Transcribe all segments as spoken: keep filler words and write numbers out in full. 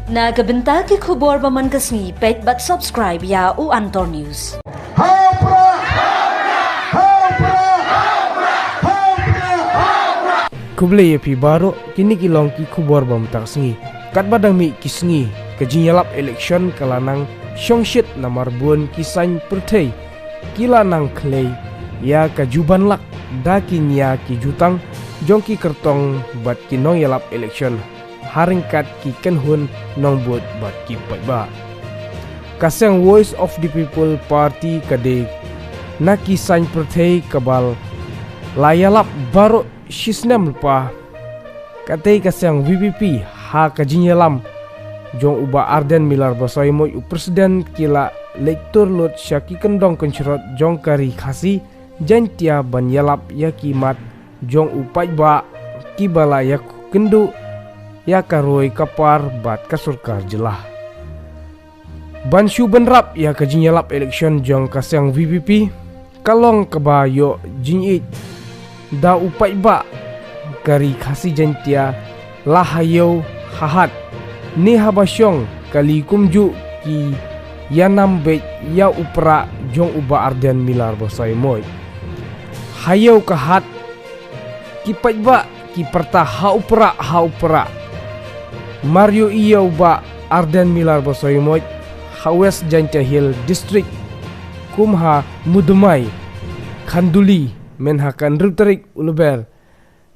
Na ka bynta ki khubor ba man ka sngi, peit bad subscribe ïa u Antor News. Hau pra! Hau pra! Hau pra! Khublei ïa phi baroh, kine ki long ki khubor ba mynta ka sngi. Katba dang mih ki sngi, ka jingïalap election ka la nang shongshit namar bun ki saiñ pyrthei ki la nang khlei ïa ka juban lak da ki nia ki jutang jong ki kyrtong bad ki nongïalap election ha ryngkat ki kynhun nongbud bad ki paidbah. Ka seng Voice of the People Party ka dei na ki saiñ pyrthei kaba la ïalap baroh shisnem lypa. Katei ka seng V P P ha ka jingïalam jong u Bah Ardent Miller Basaiawmoit u President ki la leit tur lut sha ki kyndong kynshrot jong ka Ri Khasi Jaintia ban ïalap ïa ki mat jong u paidbah kiba la ïakynduh ïa ka roi ka par bad ka sorkar jylla. Ban shu bynrap ïa ka jingïalap election jong ka seng V P P, ka long kaba ïoh jingïeit da u paidbah ka Ri Khasi Jaintia la ha ïew ha hat ne haba shong kali kumjuh ki ïanam beit ïa u prah jong u Bah Ardent Miller Basaiawmoit. Ha ïew ka hat ki paidbah ki pyrta ha u prah, ha u prah. Mar ïohi ïa u Bah Ardent Miller Basaiawmoit ha West Jaintia Hills District kum ha Mudumai, Khanduli, mynha ka hynriew tarik u Lber,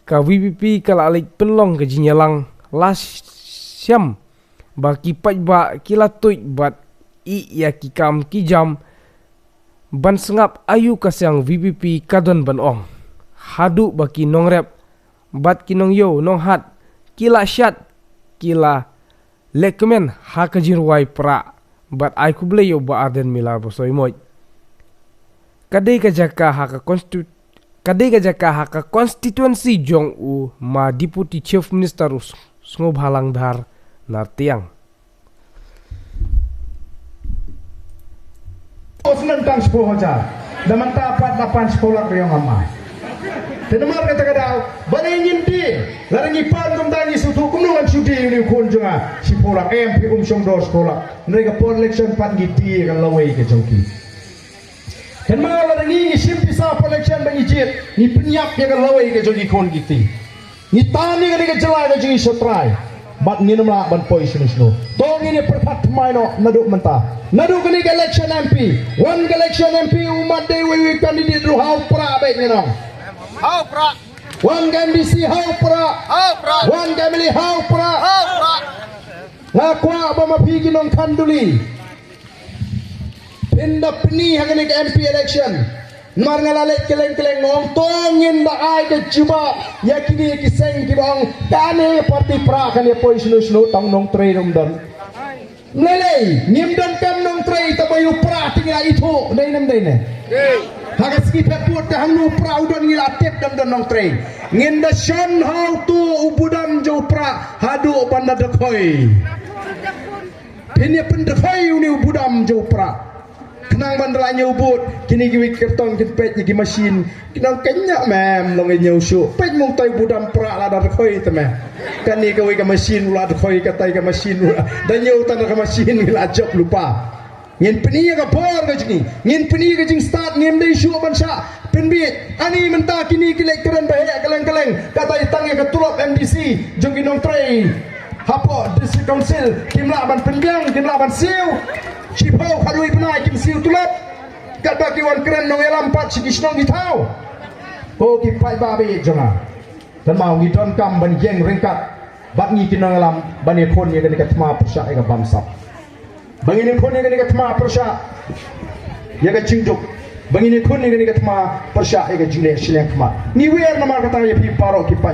ka V P P ka la leit pynlong ka jingïalang, la shem ba ki paidbah ki la tuid bad ïeh ïa ki kam ki jam ban sngap aïu ka seng V P P ka don ban ong. Haduh ba ki nongrep bad ki nongïew nonghat ki la shad, ki la lehkmen ha ka jingrwai prah bad ai khublei ïa u Bah Ardent Miller Basaiawmoit. Ka dei ka jaka ha ka konstitu-, ka dei ka jaka ha ka konstituensi jong u ma Deputy Chief Minister u Sngewbhalang Dhar Nartiang. Osnan tang shiphew hajar. Da mynta pat la pan shiphew lak riong amai. Te namar kata ka daw, balei ngin die? Lada ngi pan kumta ngi sngewthuh kumno ngan shu die ïa une u khun jong nga shiphew lak, em phi um shong dor shiphew lak. Hynrei ka por election pat ngi die ïa ka lawei ka jong ki. Kynmaw lada ngi ngi shim pisa por election ba ngi jied, ngi pynïap ïa ka lawei ka jong ki khun ki kti. Ngi tan ïa kane ka jylla ka jong ngi sha trai. Bad ngin ym lah ban poi shano shano. To ngin ïa pyrkhat thymmai noh naduh mynta. Naduh kane ka election M P. Wan ka election M P u mat dei uwei uwei candidate ruh ha u prah beit ngi ong. Ha u prah. Wan ka M D C ha u prah. Ha u prah. Wan ka M L A ha u prah. Ha u prah. Nga kwah ba ma phi ki nong Khanduli phin da pyni ha kane ka M P election. Namar nga la leit kylleng kylleng nga ong to ngin da ai ka jubab ïa kine ki seng kiba ong kane party prah kane poi shano shano tang nongtrei ruh ym don. Ym lei lei, ngim donkam nongtrei, tang ba ïa u prah te ngi la ithuh, dei ne ym dei ne? Ha ka sngi phet put te hangno u prah u don ngi la tip dang don nongtrei. Ngin da shon ha uto u budam jong u prah haduh ban da dkhoi. Phin ïa pyndkhoi une u budam jong u prah. Khnang ban da la ñiew vote, kine kiwei ki kyrtong kin peit ïa ki machine. Ki nong kynja mem long ïa ñiew shuh. Peit mo utai u budam prah la da dkhoi te me. Kane kawei ka machine u la dkhoi, katai ka machine u la. Da ñiew tang da ka machine ngi la jop lypa. Ngin pyni ïa ka bor ka jong ngi. Ngin pyni ïa ka jingstad, ngim dei shuh ban shah pynbiej. Ani mynta kine ki leit kren ba heh kylleng kylleng. Katai tang ïa ka tulop M D C jong ki nongtrei hapoh District Council kim lah ban pynbiang, kim lah ban siew. Shiphew khatwei bnai kim siew tulop. Katba ki wan kren nongïalam pat sha ki shnong ki thaw. Ko ki paidbah ba ïeit jong nga. Kynmaw ngi donkam ban ïeng ryngkat bad ngi ki nongïalam ban ïakhun ïa kane ka thma pyrshah ïa ka bamsap. Ba ngin ïakhun ïa kane ka thma pyrshah ïa ka jingduk. Ba ngin ïakhun ïa kane ka thma pyrshah ïa ka jingleh shiliang khmat. Ngi wer namar kata ïa phi baroh ki paid